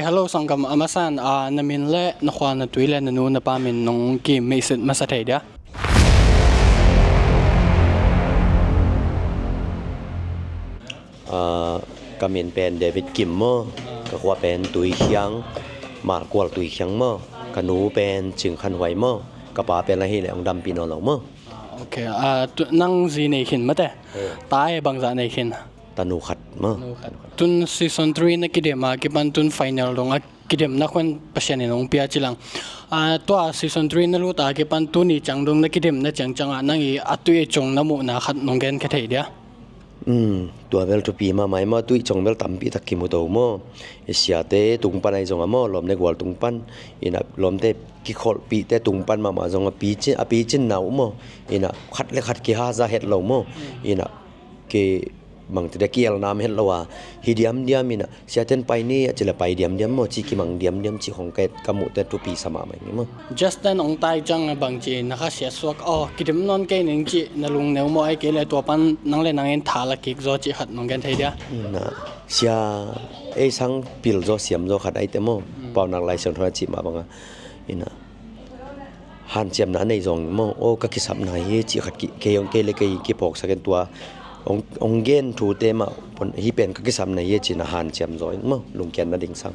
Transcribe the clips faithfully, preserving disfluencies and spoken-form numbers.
Hello sanggam, a masa in, ah, na min le na khua, na tui le na nu na pa min nong kiim masa thei dia? Ah, ka min pen David Kim maw, ka khua pen Tuikhiang, Malkual Tuikhiang maw, ka nu pen Cing Khan Huai maw, ka pa pen la hi le hong dampih nawn lo maw. Ah, ok. Ah, tu, nang zi nei khin mate. Eh. Ta e bangzah nei khin? Tanu khat maw. Tanu khat. Tun season three na kidem a kipan tun final dong a kidemna khawng Pasian in hong pia ci lang. Ah, tua season three na lut a kipan tuni ciang dong na kidemna ciangciang ah nang i a tui a cung na muhna khat nong gen kha thei dia? Um, tua bel thupi mahmah i maw, tui cung bel tampi tak kimu to maw. I siate tung pan ahi zong a maw, lawm ne gual tung pan, ina lawmte kikholhpihte tung pan mahmah zong a picin, a picin na uh maw. Ina khat le khat kihaza het lo maw. Ina ki bangte de ki-elnam het lo a, hi diamdiam ina, siaten pai ni a ci le pai diamdiam maw, ci kimang diamdiam ci hong ka, ka muhte thupi sa mahmah ing maw. Justin hong tai ciang a bangci na kha siatsuak, aw, kidem nawn kei ning ci na lungneu maw, ai kei le tua pan nang le nang in tha la kik zaw ci khat nong gen thei dia? Ina, sia ei sang pil zaw siam zaw khat aite maw, Paunak Lai Siangtho a ci mah banga, ina hanciamna a nei zong maw, aw, ka kisapna hi ci khat ki, kei hong kei le kei kiphawksak in tua hong, hong gen thute mah, hih pen ka kisapna hi ci na hanciam zaw in maw, lungkiatna ding sang.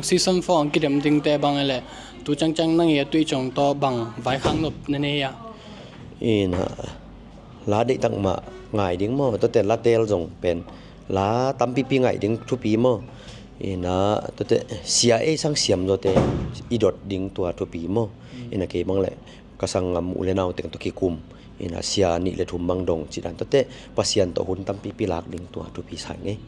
Season four hong kidem dingte bang le tu ciangciang nang i a tui cung tawh bang vaikhak nop na nei a? Ina la deihtak mah ngai ding maw, tuate la teel zong pen la tampipi ngaih ding thupi maw. Ina tuate sia ei sang siam zawte i dot ding tua thupi maw. Ina kei bang le ka sanggam u le nau teng tawh kikum, ina sia nih le thum bang dong ci dan tuate Pasian tawh hun tampipi lak ding tua thupi sa ing ei.